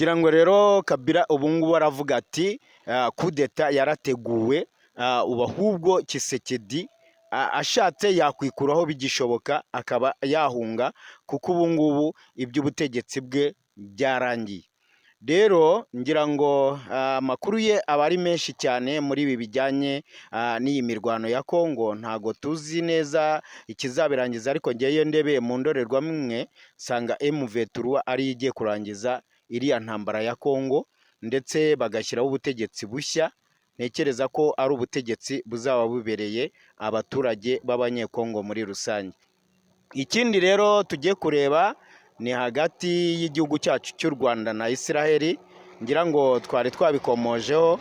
Ngira ngo rero Kabila ubu ngubu aravuga ati kudeta yarateguwe, ubu ahubwo Tshisekedi ashatse yakwikuraho bigishoboka, akaba yahunga, kuko ubu ngubu iby'ubutegetsi bwe byarangiye. Rero ngira ngo amakuru ye aba ari menshi cyane muri ibi bijyanye n'iyi mirwano ya Kongo. Ntago tuzi neza ikizabirangiza, ariko ngewe ndebeye mu ndorerwamo imwe nsanga M23 ariyo igiye kurangiza iriya ntambara ya Kongo, ndetse bagashyiraho ubutegetsi bushya. Ntekereza ko ari ubutegetsi buzaba bubereye abaturage b'Abanyekongo muri rusange. Ikindi rero tugiye kureba ni hagati y'igihugu cyacu cy'u Rwanda na Isiraheli. Ngira ngo twari twabikomojeho.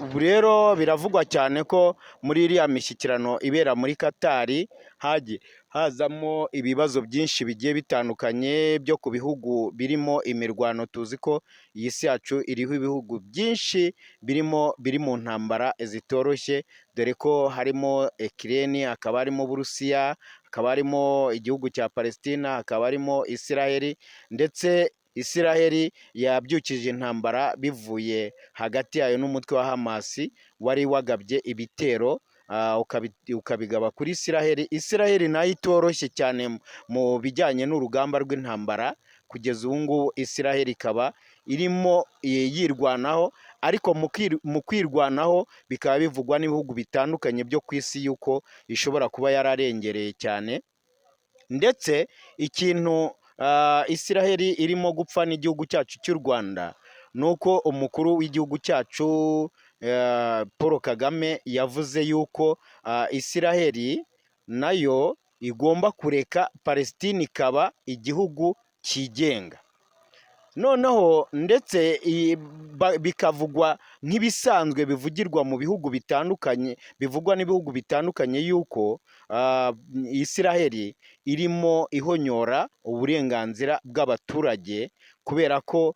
Ubu rero biravugwa cyane ko muri iriya mishyikirano ibera muri Katari hagiye hazamo ibibazo byinshi bigiye bitandukanye byo ku bihugu birimo imirwano. Tuzi ko iyi si yacu iriho ibihugu byinshi birimo biri mu ntambara zitoroshye, dore ko harimo Ukraine, hakaba harimo Uburusiya, hakaba harimo igihugu cya Palestina, hakaba harimo Isiraheli. Ndetse Isiraheli yabyukije intambara bivuye hagati yayo n'umutwe wa Hamasi wari wagabye ibitero, ukabigaba kuri Isiraheli. Isiraheli nayo itoroshye cyane mu bijyanye n'urugamba rw'intambara. Kugeza ubu ngubu Isiraheli ikaba irimo yirwanaho, ariko mu kwirwanaho bikaba bivugwa n'ibihugu bitandukanye byo ku isi yuko ishobora kuba yararengereye cyane. Ndetse ikintu Isiraheli irimo gupfa n'igihugu cyacu cy'u Rwanda ni uko umukuru w'igihugu cyacu Paul Kagame yavuze yuko Isiraheli nayo igomba kureka Palestine ikaba igihugu cyigenga. Noneho ndetse bikavugwa nk'ibisanzwe bivugirwa mu bihugu bitandukanye, bivugwa n'ibihugu bitandukanye yuko Isiraheli irimo ihonyora uburenganzira bw'abaturage, kubera ko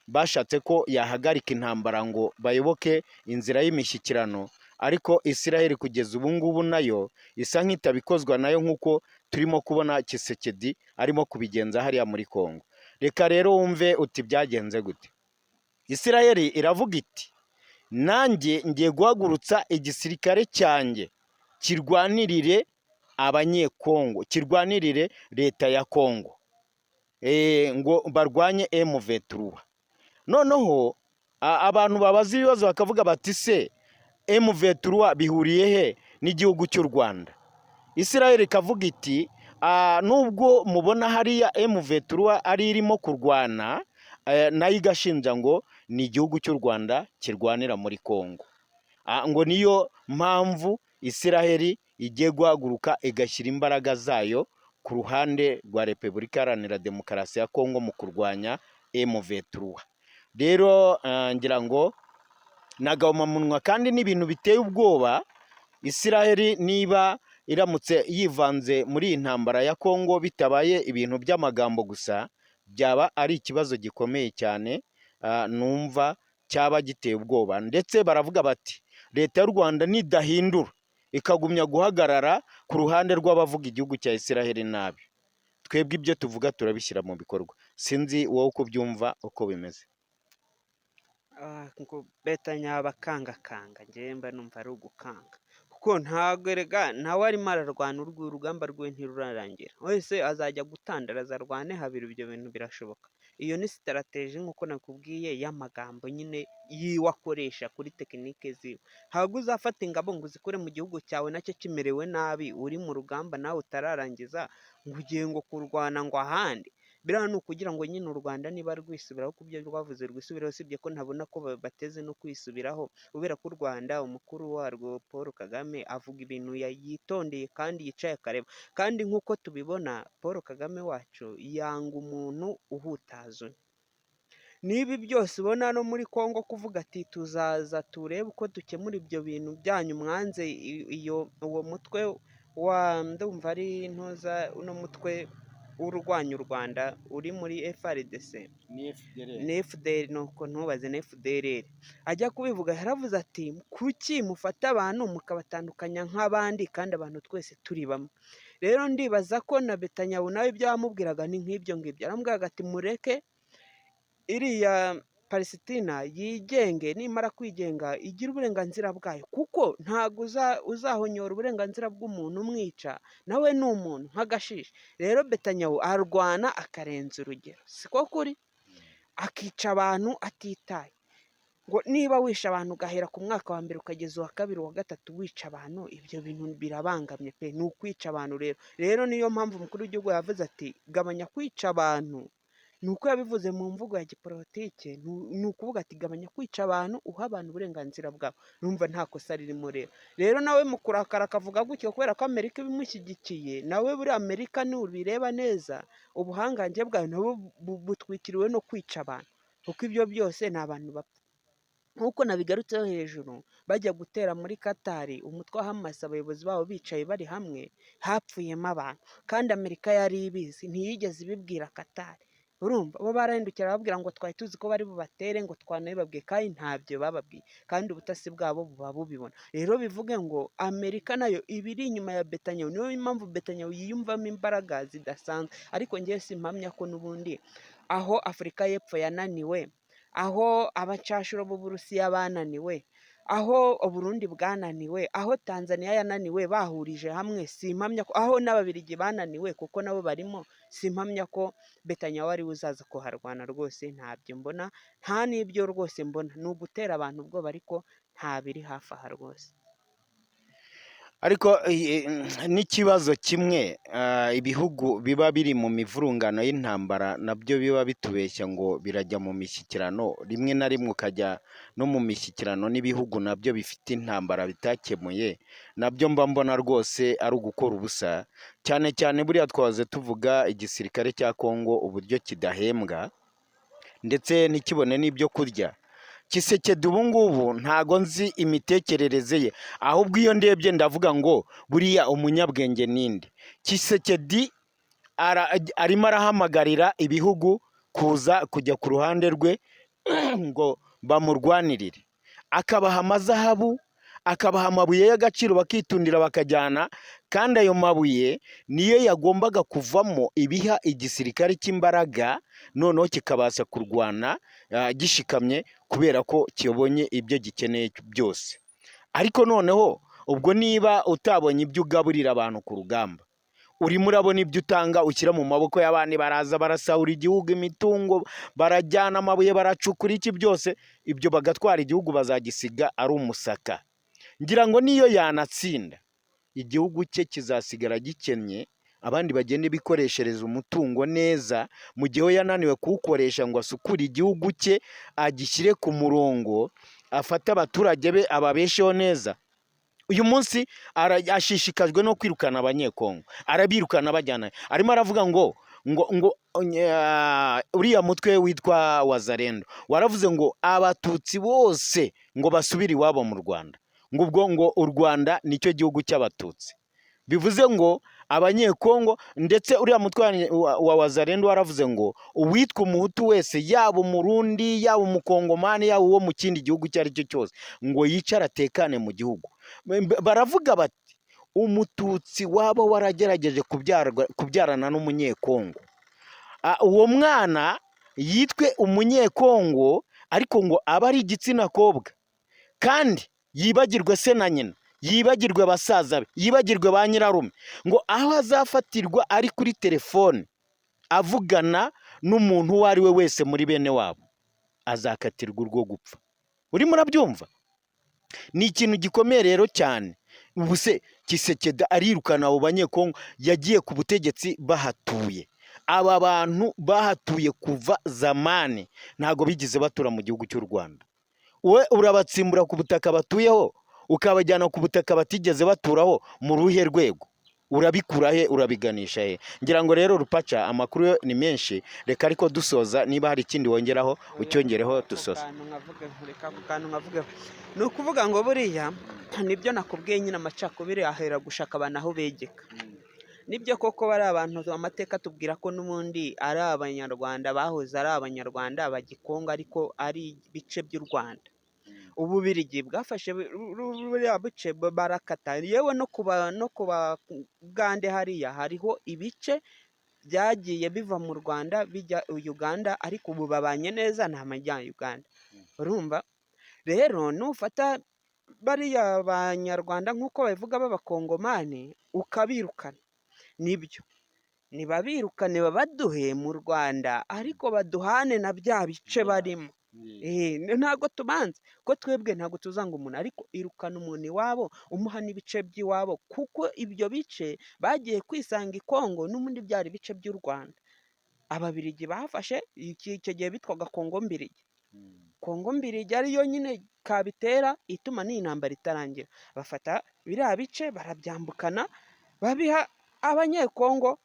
bashatse ko yahagarika intambara ngo bayoboke inzira y'imishyikirano. Ariko Isiraheli kugeza ubu ngubu nayo isa nk'itabikozwa nayo, nk'uko turimo kubona Tshisekedi arimo kubigenza hariya muri Kongo. Reka rero wumve uti byagenze gute. Isiraheli iravuga iti: "Nanjye ngiye guhagurutsa igisirikare cyanjye kirwanirire Abanyekongo, kirwanirire leta ya Kongo, ngo barwanye M23." Noneho abantu babaza ibibazo bakavuga bati: "Se M23 bihuriye he n'igihugu cy'u Rwanda?" Isiraheli ikavuga iti: "Nubwo mubona hariya M23 ari irimo kurwana," nayo igashinja ngo ni igihugu cy'u Rwanda kirwanira muri Kongo. Ngo niyo mpamvu Isiraheli igiye guhaguruka igashyira imbaraga zayo ku ruhande rwa Repubulika Iharanira Demokarasi ya Kongo mu kurwanya M23. Rero ngira ngo ni agahomamunwa kandi n'ibintu biteye ubwoba. Isiraheli niba iramutse yivanze muri iyi ntambara ya Kongo, bitabaye ibintu by'amagambo gusa, byaba ari ikibazo gikomeye cyane, numva cyaba giteye ubwoba. Ndetse baravuga bati leta y'u Rwanda nidahindura ikagumya guhagarara ku ruhande rw'abavuga igihugu cya Isiraheli nabi, twebwe ibyo tuvuga turabishyira mu bikorwa. Sinzi wowe uko ubyumva, uko bimeze. Ngo Netanyahu abakangakanga, njyewe mba numva ari ugukanga, kuko ntabwo erega nawe arimo ararwana urugamba rwe ntirurarangira. Wese azajya gutandaraza arwane habiri, ibyo bintu birashoboka? Iyo ni strategy, nk'uko nakubwiye, y'amagambo nyine yiwe akoresha kuri technique ziwe. Ntabwo uzafata ingabo ngo uzikure mu gihugu cyawe nacyo kimerewe nabi, uri mu rugamba nawe utararangiza, ngo ugiye ngo kurwana ngo ahandi. Biriya ni ukugira ngo nyine u Rwanda niba rwisubiraho ku byo rwavuze rwisubireho, usibye ko ntabona ko bateze no kwisubiraho, kubera ko u Rwanda umukuru warwo Paul Kagame avuga ibintu yitondeye kandi yicaye akareba. Kandi nk'uko tubibona, Paul Kagame wacu yanga umuntu uhutaza undi. Niba byose ubona no muri Congo kuvuga ati tuzaza turebe uko dukemura ibyo bintu byanyu mwanze, iyo uwo mutwe wa ndumva ari ntuza, uno mutwe urwanya u Rwanda uri muri FARDC ni FDLR. Ni FDL, nuko ntubaze, ni FDLR. Ajya kubivuga yaravuze ati: "Kuki mufata abantu mukabatandukanya nk'abandi kandi abantu twese turi bamwe?" Rero ndibaza ko na Netanyahu nawe ibyo yamubwiraga ni nk'ibyo ngibyo, yaramubwiraga ati mureke. Iriya Palesitina yigenge, nimara kwigenga igire uburenganzira bwayo, kuko ntabwo uzahonyora uburenganzira bw'umuntu umwica, nawe ni umuntu nk'agashishi. Rero Netanyahu arwana akarenza urugero, siko kuri, akica abantu atitaye ngo niba wishe abantu ugahera ku mwaka wa mbere ukageza uwa kabiri, uwa gatatu wica abantu, ibyo bintu birabangamye pe, ni ukwica abantu. Rero niyo mpamvu umukuru w'igihugu yavuze ati gabanya kwica abantu. Ni uko yabivuze mu mvugo ya gipolitike, ni ukuvuga ati gabanya kwica abantu, uha abantu uburenganzira bwabo. Numva nta kosa ririmo. Rero nawe mu kurakara akavuga gutyo kubera ko Amerika ibimushyigikiye. Nawe buriya Amerika nubireba neza, ubuhangange bwayo nabo butwikiriwe no kwica abantu, kuko ibyo byose ni abantu bapfa. Nk'uko nabigarutseho hejuru, bajya gutera muri Katari umutwe wa Hamas, abayobozi babo bicaye bari hamwe, hapfuyemo abantu, kandi Amerika yari ibizi, ntiyigeze ibibwira Katari. Urumva bo barahindukira bababwira ngo twari tuzi ko bari bubatere, ngo twanabibabwiye, kandi ntabyo bababwiye, kandi ubutasi bwabo buba bubibona. Rero bivuge ngo Amerika nayo iba iri inyuma ya Netanyahu, niyo mpamvu Netanyahu yiyumvamo imbaraga zidasanzwe. Ariko ngewe simpamya ko n'ubundi aho Afurika y'Epfo yananiwe, aho abacashuro b'Uburusiya bananiwe, aho Uburundi bwananiwe, aho Tanzania yananiwe, bahurije hamwe, simpamya ko aho n'Ababiligi bananiwe, kuko nabo barimo, simpamya ko Netanyahu ariwe uzaza kuharwana rwose. Ntabyo mbona, nta n'ibyo rwose mbona, ni ugutera abantu ubwoba, ariko nta biri hafi aha rwose. Ariko n'ikibazo kimwe, ibihugu biba biri mu mivurungano y'intambara nabyo biba bitubeshya ngo birajya mu mishyikirano, rimwe na rimwe ukajya no mu mishyikirano n'ibihugu nabyo bifite intambara bitakemuye, nabyo mba mbona rwose ari ugukora ubusa. Cyane cyane buriya twahoze tuvuga igisirikare cya Kongo uburyo kidahembwa ndetse ntikibone n'ibyo kurya. Tshisekedi ubu ngubu ntago nzi imitekerereze ye, ahubwo iyo ndebye ndavuga ngo buriya umunyabwenge ninde? Tshisekedi arimo arahamagarira ibihugu kuza kujya ku ruhande rwe ngo bamurwanirire, akabaha amazahabu, akabaha amabuye y'agaciro, bakitundira bakajyana, kandi ayo mabuye niyo yagombaga kuvamo ibiha igisirikare cy'imbaraga, noneho kikabasha kurwana gishikamye kubera ko kibonye ibyo gikeneye byose. Ariko noneho ubwo niba utabonye ibyo ugaburira abantu ku rugamba, urimo urabona ibyo utanga ushyira mu maboko y'abandi, baraza barasahura igihugu, imitungo barajyana, amabuye baracukura, iki byose ibyo bagatwara, igihugu bazagisiga ari umusaka. Ngira ngo niyo yanatsinda, igihugu cye kizasigara gikennye, abandi bagende bikoreshereza umutungo neza, mu gihe we yananiwe kuwukoresha ngo asukure igihugu cye, agishyire ku murongo, afate abaturage be ababesheho neza. Uyu munsi ashishikajwe no kwirukana Abanyekongo, arabirukana bajyana, arimo aravuga ngo uriya mutwe witwa Wazalendo waravuze ngo Abatutsi bose ngo basubire iwabo mu Rwanda, ngo ubwo ngo u Rwanda nicyo gihugu cy'Abatutsi. Bivuze ngo Abanyekongo, ndetse uriya mutwe wa Wazalendo waravuze ngo uwitwa Umuhutu wese, yaba Umurundi, yaba Umukongomani, yaba uwo mu kindi gihugu icyo ari cyo cyose, ngo yicare atekane mu gihugu. Baravuga bati Umututsi waba waragerageje kubyarana n'Umunyekongo, uwo mwana yitwe Umunyekongo, ariko ngo abe ari igitsina kobwa, kandi yibagirwe se na nyina, yibagirwe basaza be, yibagirwe ba nyirarume, ngo aho azafatirwa ari kuri telefone avugana n'umuntu uwo ari we wese muri bene wabo, azakatirwa urwo gupfa. Urimo urabyumva? Ni ikintu gikomeye rero cyane. Ubu se Tshisekedi arirukana abo Banyekongo yagiye ku butegetsi bahatuye. Aba bantu bahatuye kuva zamani, ntabwo bigeze batura mu gihugu cy'u Rwanda. We urabatsimbura ku butaka batuyeho, ukabajyana ku butaka batigeze baturaho, mu ruhe rwego? Urabikura he? Urabiganisha he? Ngira ngo rero Rupaca, amakuru yo ni menshi, reka ariko dusoza, niba hari ikindi wongeraho ucyongereho dusoza. Reka ako kantu nkavuge. Ni ukuvuga ngo buriya nibyo nakubwiye nyine, amacakubiri ahera gushaka abantu aho begeka. Nibyo koko bari abantu, amateka tubwira ko n'ubundi ari Abanyarwanda, bahoze ari Abanyarwanda bagikongo, ariko ari ibice by'u Rwanda. Ububirigi bwafashe buriya buce barakata, yewe no ku Bagande hariya hariho ibice. byagiye biva mu Rwanda bijya Uganda, ariko ubu babanye neza, ni amajya-Uganda. Urumva rero nufata bariya banyarwanda nk'uko babivuga b'abakongomani ukabirukana, nibyo nibabirukane babaduhe mu Rwanda, ariko baduhane na bya bice barimo. Ntabwo tubanza ko twebwe ntabwo tuzanga umuntu, ariko irukana umuntu iwabo umuha n'ibice by'iwabo, kuko ibyo bice bagiye kwisanga i Kongo n'ubundi byari ibice by'u Rwanda. Ababirigi bafashe icyo gihe bitwaga Kongo Mbirigi. Kongo Mbirigi ariyo nyine kabitera ituma n'iyi ntambara itarangira. Bafata biriya bice barabyambukana babiha abanyekongo,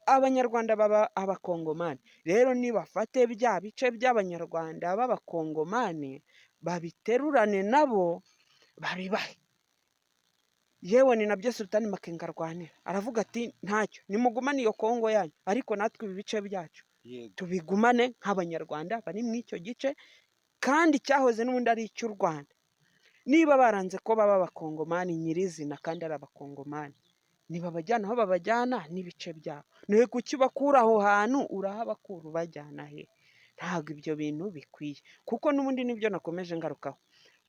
abanyarwanda baba abakongomani. Rero nibafate bya bice by'abanyarwanda b'abakongomani babiterurane nabo babibahe. Yewe ni nabyo Sultani Makenga arwanira, aravuga ati ntacyo nimugumane iyo Kongo yanyu, ariko natwe ibi bice byacu tubigumane nk'abanyarwanda bari muri icyo gice, kandi cyahoze n'ubundi ari icy'u Rwanda. Niba baranze ko baba abakongomani nyirizina kandi ari abakongomani, nibabajyana aho babajyana n'ibice byabo. Ni kuki bakura aho hantu, urahabakura ubajyana he? Ntabwo ibyo bintu bikwiye, kuko n'ubundi nibyo nakomeje ngarukaho.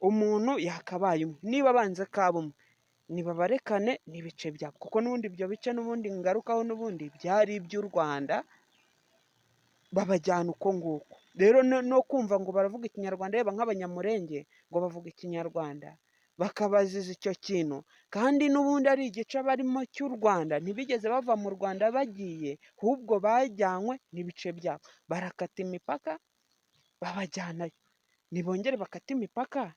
Umuntu yakabaye umwe, niba banze kaba umwe, nibabarekane n'ibice byabo, kuko n'ubundi ibyo bice n'ubundi ngarukaho n'ubundi byari iby'u Rwanda, babajyana uko nguko. Rero no kumva ngo baravuga ikinyarwanda, yaba nk'abanyamurenge ngo bavuga ikinyarwanda, bakabaziza icyo kintu, kandi n'ubundi ari igice barimo cy'u Rwanda, ntibigeze bava mu Rwanda bagiye, ahubwo bajyanywe n'ibice byabo. Barakata imipaka babajyanayo, nibongere bakate imipaka,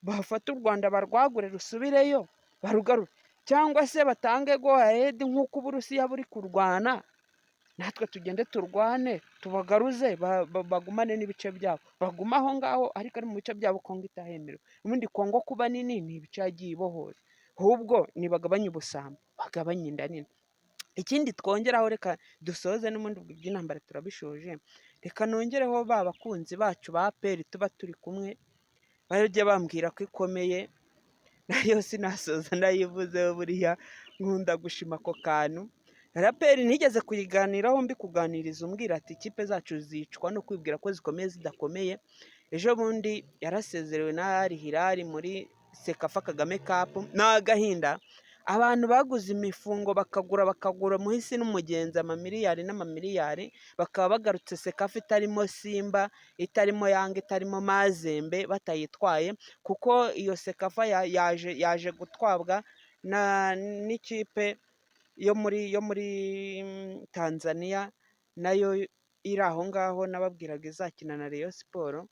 bafate u Rwanda barwagure rusubireyo barugarure, cyangwa se batange go ahead nk'uko Uburusiya buri kurwana, natwe tugende turwane tubagaruze, bagumane n'ibice byabo, bagume aho ngaho ariko ari mu bice byabo. Kongo itahemerewe. Ubundi Kongo kuba nini ni ibice yagiye ibohoza, ahubwo nibagabanye ubusambo, bagabanye inda nini. Ikindi twongeraho, reka dusoze n'ubundi iby'intambara turabishoje, reka nongereho ba bakunzi bacu ba APR tuba turi kumwe, bajya bambwira ko ikomeye, nayo sinasoza nayivuzeho, buriya nkunda gushima ako kantu. APR nigeze kuyiganiraho mbikuganiriza, umbwira ati ikipe zacu zicwa no kwibwira ko zikomeye zidakomeye. Ejo bundi yarasezerewe na Al Hilal muri CECAFA Kagame Cup, ni agahinda. Abantu baguze imifungo bakagura bakagura muhisi n'umugenzi amamiliyari n'amamiliyari, bakaba bagarutse CECAFA itarimo Simba, itarimo Yanga, itarimo Mazembe, batayitwaye, kuko iyo CECAFA yaje gutwabwa n'ikipe yo muri Tanzania, nayo iri aho ngaho nababwiraga izakina na Rayon Sports.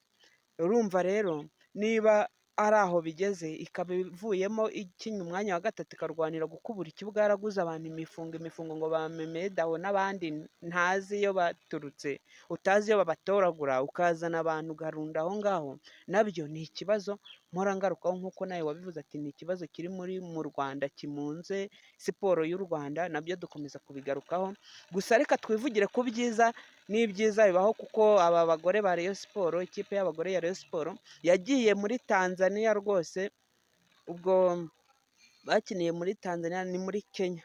Urumva rero niba ari aho bigeze, ikaba ivuyemo ikinnye umwanya wa gatatu, ikarwanira gukubura ikibuga yaraguze abantu imifungo imifungo ngo ba Memedaho n'abandi ntazi iyo baturutse, utazi iyo babatoragura, ukazana abantu ugarunda aho ngaho, nabyo ni ikibazo mpora ngarukaho nk'uko nawe wabivuze ati ni ikibazo kiri muri mu Rwanda kimunze siporo y'u Rwanda, nabyo dukomeza kubigarukaho. Gusa reka twivugire ku byiza n'ibyiza bibaho, kuko aba bagore ba Rayon Sports, ikipe y'abagore ya Rayon Sports yagiye muri Tanzania rwose, ubwo bakiniye muri Tanzania, ni muri Kenya,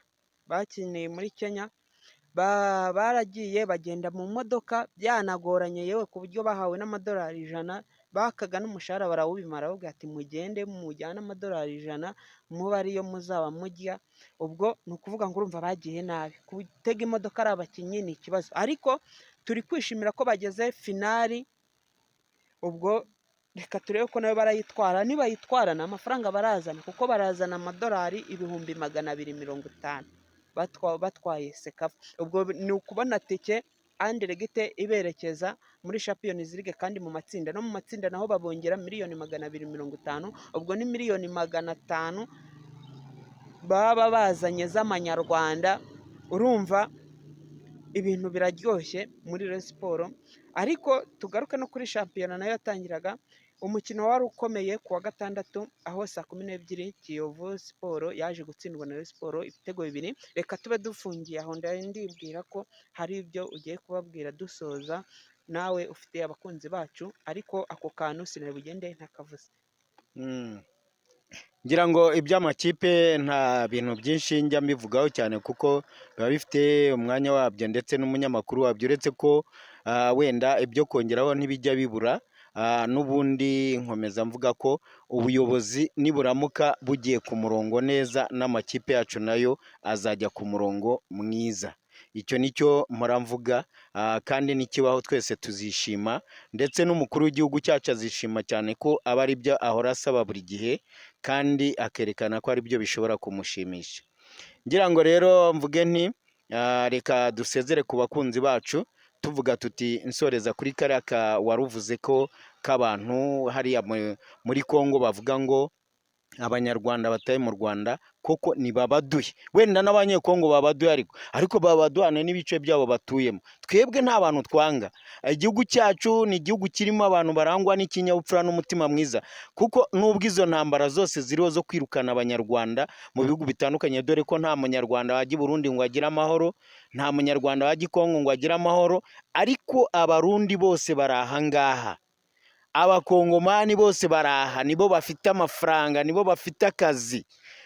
bakiniye muri Kenya, baragiye bagenda mu modoka byanagoranye, yewe ku buryo bahawe n'amadolari 100, bakaga n'umushahara barawubimara, bavuga ati mugende mujyane amadolari 100 mube ariyo muzaba murya. Ubwo ni ukuvuga ngo urumva bagiye nabi, gutega imodoka ari abakinnyi ni ikibazo, ariko turi kwishimira ko bageze finali. Ubwo reka turebe ko nayo barayitwara, nibayitwara ni amafaranga barazana, kuko barazana amadolari 250,000 batwaye CECAFA. Ubwo ni ukubona tike en direct iberekeza muri Champions League, kandi mu matsinda, no mu matsinda naho babongera miliyoni 250, ubwo ni miliyoni 500 baba bazanye z'amanyarwanda. Urumva ibintu biraryoshye muri Rayon Sports. Ariko tugaruke no kuri shampiyona nayo yatangiraga, umukino wari ukomeye ku wa gatandatu, aho saa 12 Kiyovu Sports yaje gutsindwa na Rayon Sports ibitego 2. Reka tube dufungiye aho, ndibwira ko hari ibyo ugiye kubabwira dusoza, nawe ufite abakunzi bacu, ariko ako kantu sinari bugende ntakavuze. Ngira ngo iby'amakipe nta bintu byinshi njya mbivugaho cyane, kuko biba bifite umwanya wabyo ndetse n'umunyamakuru wabyo, uretse ko wenda ibyo kongeraho ntibijya bibura. N'ubundi nkomeza mvuga ko ubuyobozi niburamuka bugiye ku murongo neza, n'amakipe yacu nayo azajya ku murongo mwiza. Icyo nicyo mpora mvuga, kandi nikibaho twese tuzishima, ndetse n'umukuru w'igihugu cyacu azishima cyane, ko aba ari byo ahora asaba buri gihe, kandi akerekana ko ari byo bishobora kumushimisha. Ngira ngo rero mvuge nti reka dusezere ku bakunzi bacu, tuvuga tuti nsoreza kuri kariya ka wari uvuze ko k'abantu hariya muri Congo bavuga ngo Abanyarwanda bataye mu Rwanda koko nibabaduhe. Wenda n'Abanyekongo babaduhe, ariko babaduhane n'ibice byabo batuyemo. Twebwe nta bantu twanga. Igihugu cyacu ni igihugu kirimo abantu barangwa n'ikinyabupfura n'umutima mwiza, kuko nubwo izo ntambara zose ziriho zo kwirukana Abanyarwanda mu bihugu bitandukanye, dore ko nta Munyarwanda wajya i Burundi ngo agire amahoro, nta Munyarwanda wajya i Kongo ngo agire amahoro, ariko Abarundi bose bari aha ngaha, Abakongomani bose bari aha, nibo bafite amafaranga, nibo bafite akazi,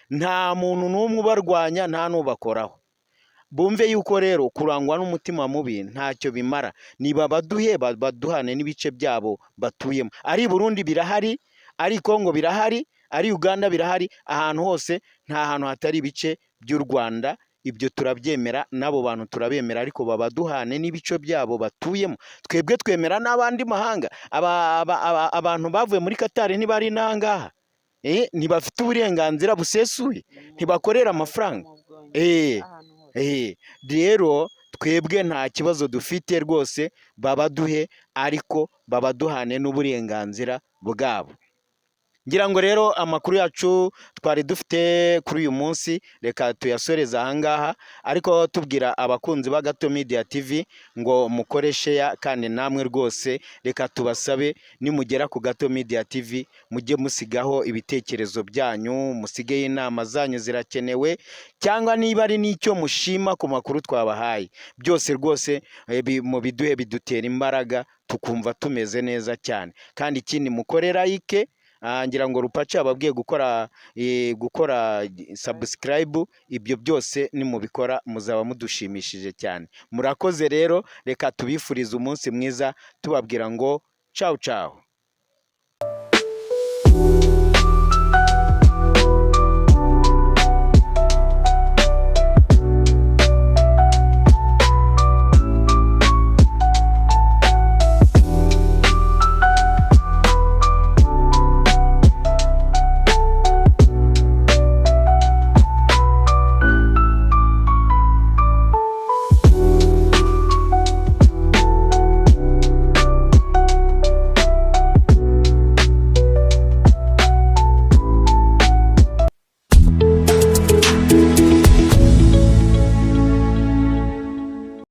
nta muntu n'umwe ubarwanya, nta n'ubakoraho. Bumve yuko rero kurangwa n'umutima mubi ntacyo bimara. Nibabaduhe, baduhane n'ibice byabo batuyemo. Ari i Burundi birahari, ari i Kongo birahari, ari Uganda birahari, ahantu hose nta hantu hatari ibice by'u Rwanda. Ibyo turabyemera, n'abo bantu turabemera, ariko babaduhane n'ibice byabo batuyemo. Twebwe twemera n'abandi mahanga. Abantu bavuye muri Katari ntibari n'ahangaha? Ntibafite uburenganzira busesuye? Ntibakorera amafaranga? Mu Bwongereza, ahantu hose. Rero twebwe nta kibazo dufite rwose, babaduhe, ariko babaduhane n'uburenganzira bwabo. Ngira ngo rero amakuru yacu twari dufite kuri uyu munsi reka tuyasoreze ahangaha, ariko tubwira abakunzi ba Gato Media TV ngo mukore share, kandi namwe rwose reka tubasabe, nimugera ku Gato Media TV mujye musigaho ibitekerezo byanyu, musigeho inama zanyu zirakenewe, cyangwa niba ari n'icyo mushima ku makuru twabahaye, byose rwose mubiduhe, bidutera imbaraga tukumva tumeze neza cyane. Kandi ikindi, mukore like. Ngira ngo Rupaca yababwiye gukora subscribe. Ibyo byose nimubikora muzaba mudushimishije cyane. Murakoze rero, reka tubifurize umunsi mwiza, tubabwira ngo ciao ciao.